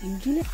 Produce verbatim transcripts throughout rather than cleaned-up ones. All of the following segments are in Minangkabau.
Tinggi lah.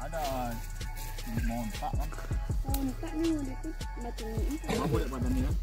Ada montak kan? Montak ni, dia tu macam ni. Apa dia pada ni kan?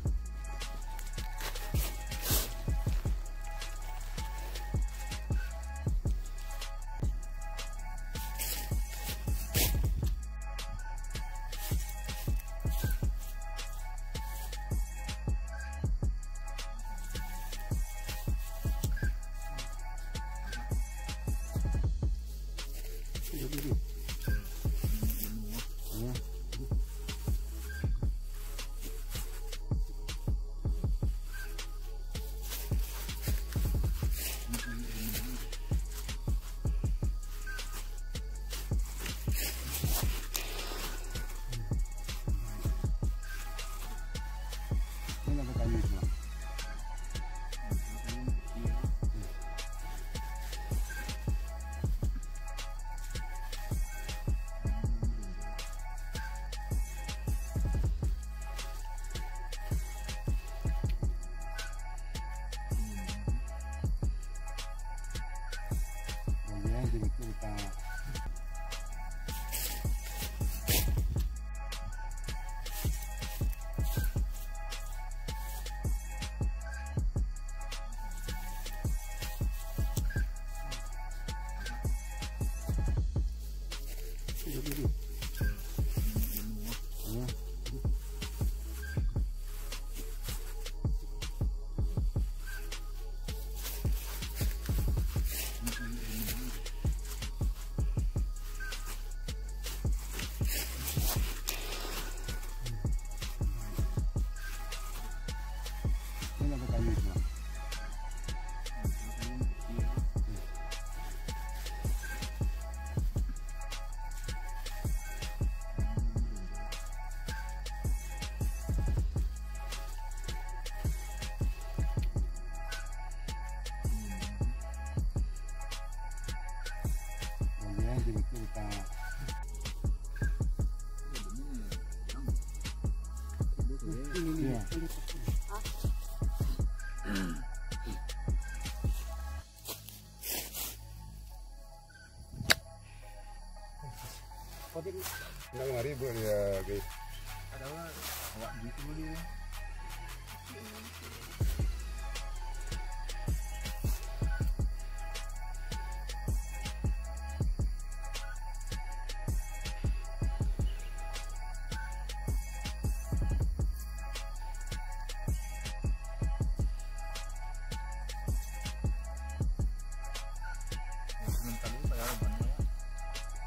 Iya. Nak mari buat dia, guys. Ada orang awak gitu dia.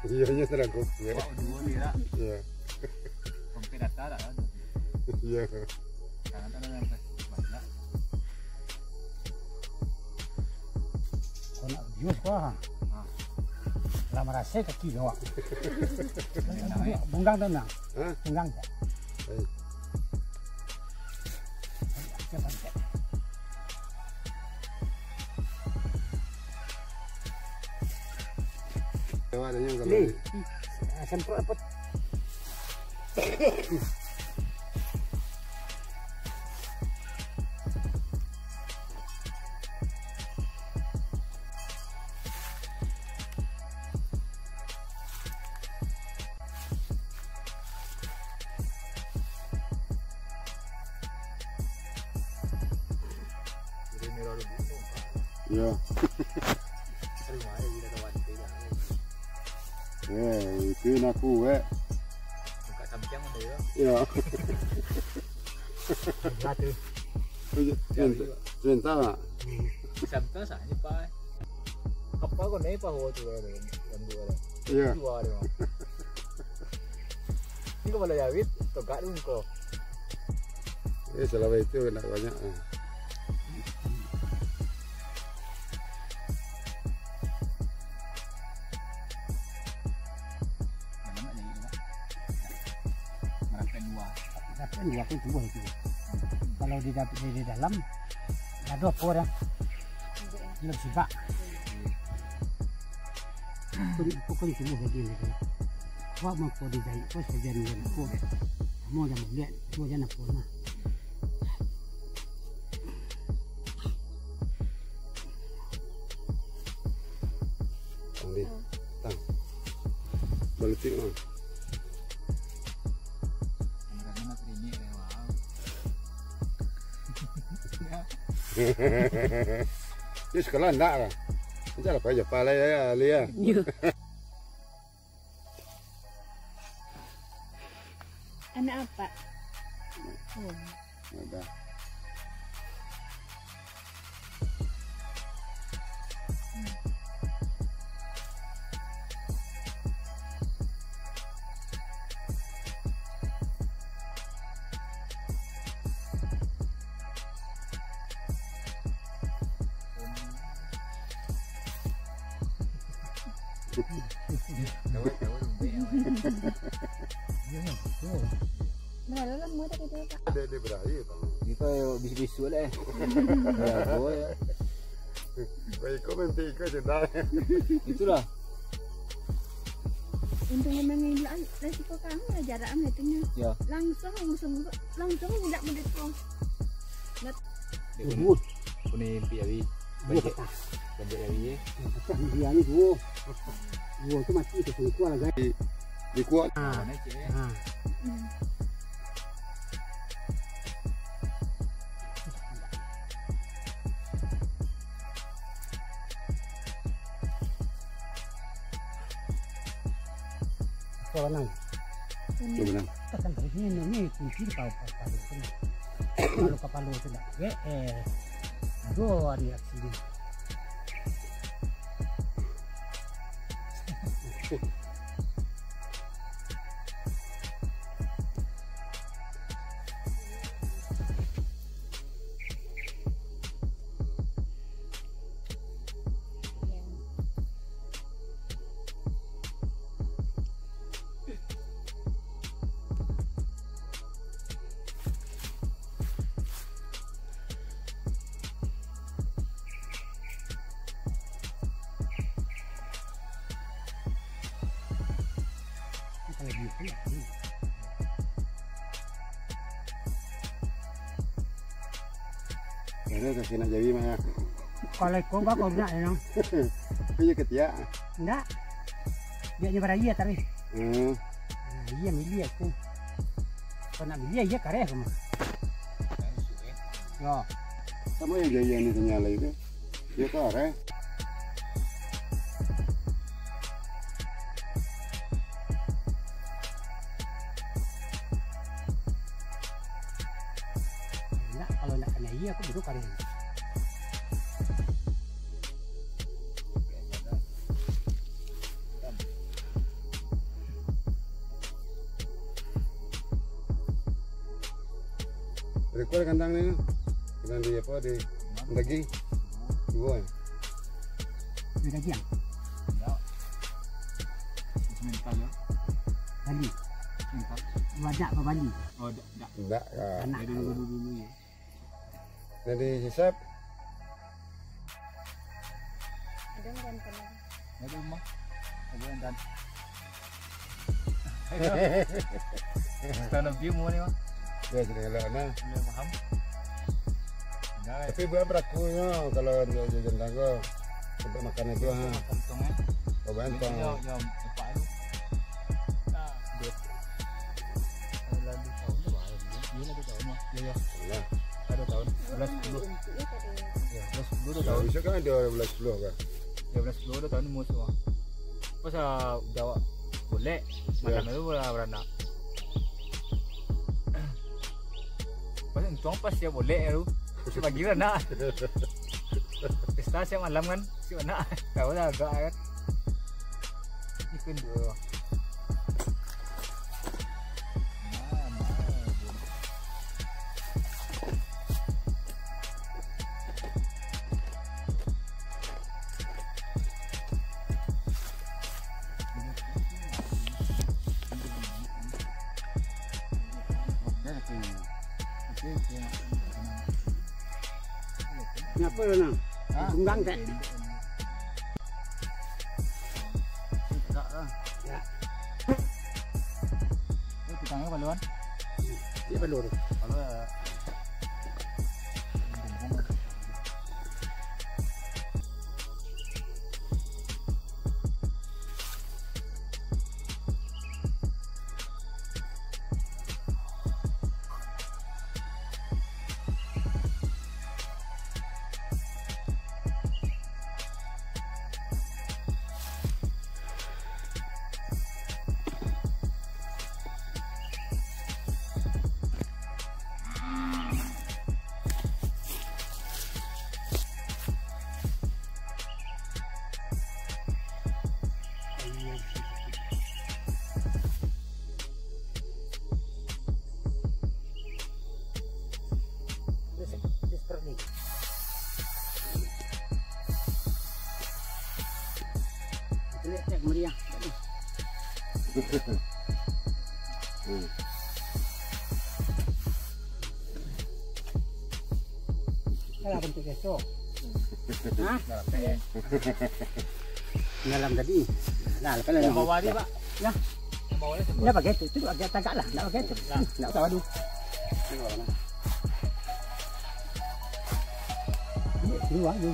Iya, iya, terang kok. Iya. Wah, dua dia. Iya. Sampai data dah. Iya. Kadang-kadang yang banyak. Kau nak jus kau, ha? Ah. Lah marasai kaki kau, ha? Bunggang tu, nah. Hah? Bunggang tak? Eh. Siapa ni? Lewat aja kalau ni. Ah, semprot apa? Iya. Ya, itu nak kuat. Buka sampiang ada ya. Ya. Satu. Pinta, pinta lah. Sampiang sah ni, Pak. Apa kau naik paho tu, eh, yang dua tu? Iya. Dua tu. Ni kau malah jawit, togak tu kau. Eh, selama itu nak banyak, eh. Merangkai dua. Merangkai dua pun tumbuh itu. Kalau di, di, di dalam, ada apa dah? Dia sibak. Pun, pun tumbuh lagi ni. Awak mampu dijahit, kau saja ni, kan? Aku, kamu jangan lihat, tu aja nak pun lah. Tang, di. Tang. Balitik, Mang. Ini sekolah ndak lah. Macam apa aja, palai aja, ahli ya. Iya. Anak apa? Oh. Udah. Berapa lama tak kerja, Pak? Ada, ada berakhir, Pak. Ni kau bisu-bisu lah, eh. Ya, boy. Baik, kau main tiga je dah. Itulah. Untung memang ini lah, resiko kami lah jarak am itu nya. Ya. Langsung, langsung, langsung tidak mendekat. Ngat- Dia kena, kena impi hari. Banjir. Banjir hari, eh. Yang pecah dia ni dua. Dua tu mati tu, sangkua lah, guys. Di, di kuat. Ha. Mana cik, eh? Ha. Hmm. Apa, Bang? Apa, Bang? Takkan tadi ni, ni kunci di kau, kau, kau, kau. Kalau kau palu tu nak, eh, eh. Aduh, ada aksi ni. Ada kasih nak jadi mah ya. Kalau ikut enggak kau nak ya. Iya ketiak. Enggak. Dia nyebar air tarik. Hmm. Nah, iya milih aku. Kau nak milih iya kareh aku mah. Ya. Sama yang jaya ni kenyalai tu. Dia kareh. Nak, kalau nak kena iya, aku duduk kali. Rekor kandang ni, kandang di apa, di daging? Dua ya? Di daging? Enggak. Mental ya. Bali. Mental. Wadah apa Bali? Oh, enggak, enggak. Enggak. Anak. Dari dulu-dulu ya. Dari hisap. Ada yang ganteng lagi. Ada rumah. Ada yang ganteng. Tanam piu mau ni, Bang. Ya, sudah elok nah. Ya, paham. Enggak. Tapi buat berakunya kalau untuk jajan tangga. Untuk makan itu ha. Makan tong eh. Oh, bantong. Jom, jom, cepat lu. Nah. Dia lalu tahun tu baru. Dia lalu tahun mah. Ya, ya. Lah. Ada tahun. Belas sepuluh. Ya, belas sepuluh tu tahun. Bisa kan ada belas sepuluh kan? Ya, belas sepuluh tu tahun ni musuh. Pas ah, udah awak boleh. Malam tu lah beranak. Pas untung pas siap boleh tu. Siap pagi beranak. Pesta siap malam kan. Siap anak. Tahu lah agak kan. Ikun dua. Kenapa, Nang? Hah? Tunggang, tak? Tegak lah. Ya. Ini tukangnya balur kan? Ini balur. Balur ya. Lihat, cek meriah. Hmm. Salah bentuk besok. Hah? Dalam tadi. Nah, lepas lah. Yang bawah ni, Pak. Ya. Yang bawah ni semua. Nggak pakai itu, itu agak tagak lah, nggak pakai itu. Nah. Nggak usah, aduh. Ini dua ni.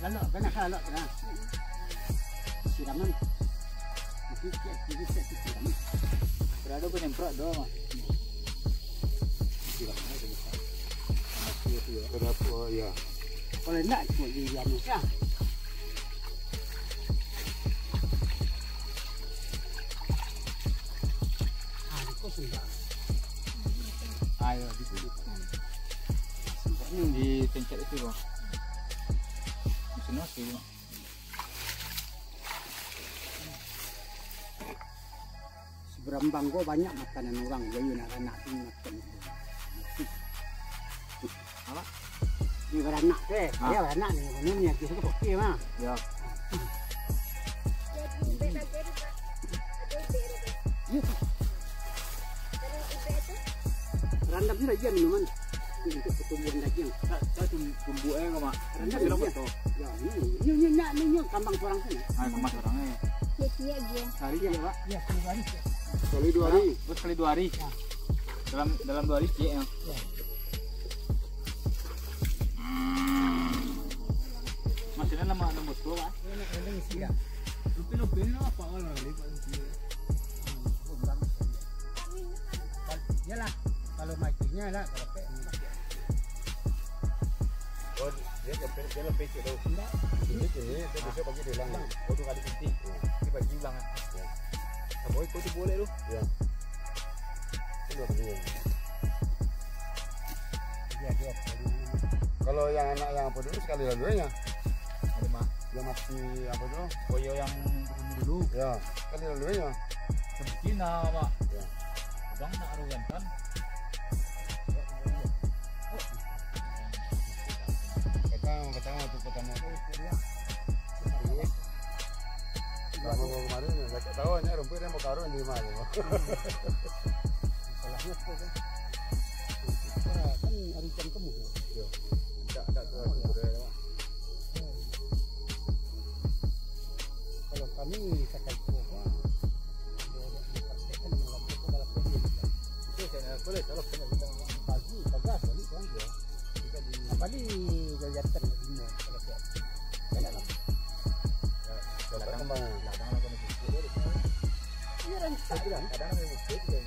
Lalok, kena lalok, kena. Siraman. Berado penyemprot doh, Mak. Kenapa, ya? Kalau enggak, kuat di anu. Ya. Ah, kau sudah. Ayo, di situ. Di pencet itu, Bang. Di sini masih, Bang. Seberambang ko banyak makanan urang, jadi nak ranak tu makan. Apo? Ni baranak tu, eh. Ah. Dia baranak ni, ni, ni, dia suka kopi mah. Ya. Randam ni lagi minuman untuk pertumbuhan daging. Tak, tak tum-, tumbuh eh, Mak. Randam ni, ya. Ya, ni, ni, ni, nak, ni, ni kambang seorang tu. Ah, kambang seorang, eh. Ciek-ciek je. Sehari ciek, Pak? Ya, sekali dua hari ciek. Sekali dua hari. Terus sekali dua hari. Ya. Dalam, dalam dua hari ciek, ya. Ya. Maksudnya nama, nama tua, Pak? Ini nak kandang isi dah. Lupa-lupa ni apa awal orang ni, Pak? Iyalah, kalau mancingnya lah, kalau pek. Oh, dia, dia, dia lebih cek tu. Enggak. Ini sini, dia besok pagi dia ulang. Oh, tu kali titik. Dia pagi ulang, ah. Ya. Sama itu tu boleh tu. Ya. Itu dua kali. Iya, dua kali. Kalau yang anak yang apa dulu, sekali lalu aja. Ada, Mak. Yang mati apa dulu? Oh, iya, yang dulu. Ya, sekali lalu aja. Seperti nama, Mak. Ya. Abang nak arugan kan? Pertama, pertama tu, pertama tu. Sama kau kemarin, nggak tahu, hanya rumput yang mau karun di mana. Masalahnya apa kan? Kita kan hari jam kamu. Yo. Tak, tak, tak, tak, tak. Kalau kami pakai kuah, dia, dia praktekkan dengan waktu tu kalau pergi. Itu saya nak boleh, kalau kena kita pagi, pagas balik kan dia. Kita di apa di kegiatan di rumah, kalau siap. Kan dalam. Ya, kalau ladang, ladang lah kena cuci dia. Iya, rancak. Itulah, kadang memang betul dia.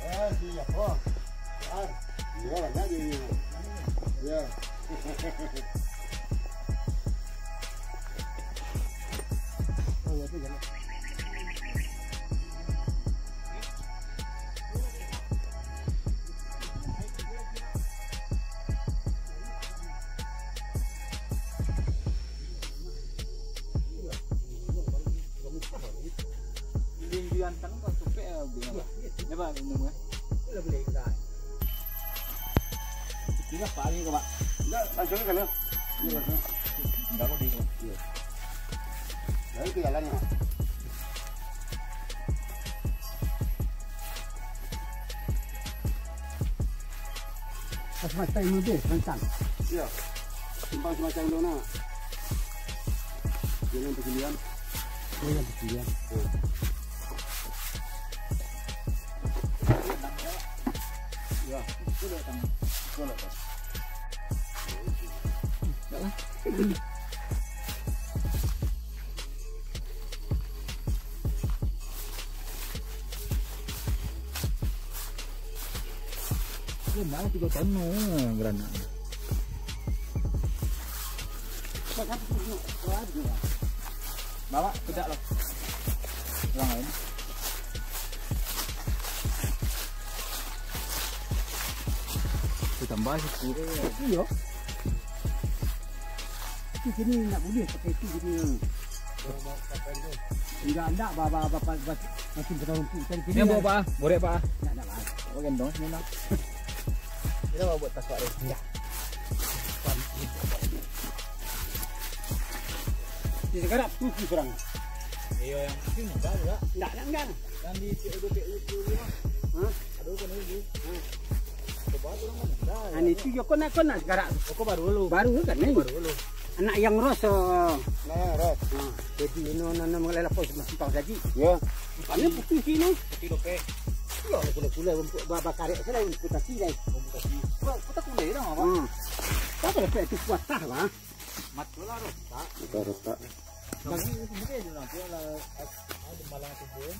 Ah, iya, oh. Ah, iya, banyak dia ni. Iya. Oh, iya, tu jalan. Linjuan tang kau tupek ya, Bang. Ya, Bang, minum, ya. Tiga kali kau, Pak. Enggak, langsung kan, ya? Iya, langsung. Enggak, kau di, iya. Lalu ke jalan, ya. Pas macam ini deh, rentang. Iya. Simpang semacam tu, nak. Jalan perkilian. Oh, yang perkilian. Iya. Ya, betul tak, Tang? Betul tak, Tang? Enggak lah. Lemak lah tigo ton no, baranak. Bawa, tidak lah. Orang lain. Tambah siku. Iyo. Itu kini nak buliah pakai itu kini. Indak, indak, ba, ba, ba, ba, ba, macam kena rumput kan kini. Ni, bawa, Pak? Borek, Pak? Indak, indak, Pak. Bawa gendong sini, nak. Kita bawa buat tasak deh. Indak. Di sekarang, tu, tu kurang. Iyo, yang itu mudah juga. Indak, indak, indak. Yang di P U, P U tu, Pak. Hah? Aduh, kan itu. Hah? Coba tu orang mudah. Ah, ni tu yo kona, kona sekarang. Oh, kau baru lu. Baru kan ni? Baru lu. Anak yang ros, oh. Nah, ros. Ha, jadi ino, no, no, mengalai lapor sama simpang tadi. Ya. Kami putus sini. Tapi oke. Yo, kula-kula untuk ba-, bakarek saja untuk tasi dai. Untuk tasi. Kau, kau tak kulai dah, apa? Hmm. Apa dapat itu kuatah, bah? Mat tu lah, rotak. Rotak, rotak. Bagi itu boleh je lah, dia lah, ah, dia malang tu pun.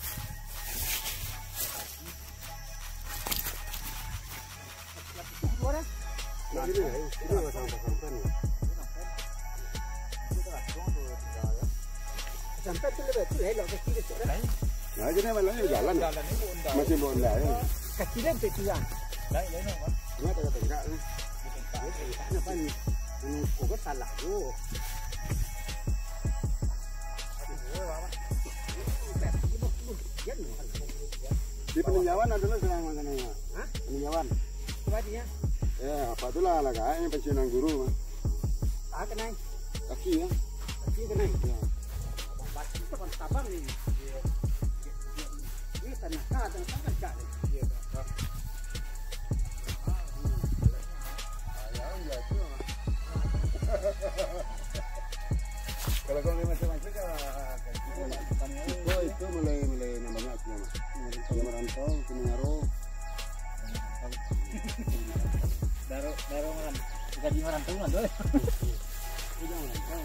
Nah, ini, ini pasang-pasang kan. Sampai tu lebih tu elok kaki dia tu dah. Nah, jadi malam ni jalan. Jalan ni pun dah. Masih belum dah, ya. Kaki dia sampai tu lah. Dah, dah, dah. Cuma tak ada tegak ni. Dia tegak. Dia tegak. Kenapa ni? Ini kok salah tu? Di Peninjauan ado lah surang makanan. Hah? Peninjauan. Apa artinya? Ya, apa tu lah, lah, kayaknya pensiunan guru, mah. Ah, kenai. Kaki, ya. Kaki kenai. Ya. Batu tu kan tabang ni. Ini tanah, tanah, tanah, tanah, ni. Iya, Pak. Kalau kau memang macam-macam, kan, itu, itu mulai, mulai nambah banyak, Mas. Kalau merantau, itu mengaruh. Daro, daro malam. Gaji marantau kan tu. Udah marantau.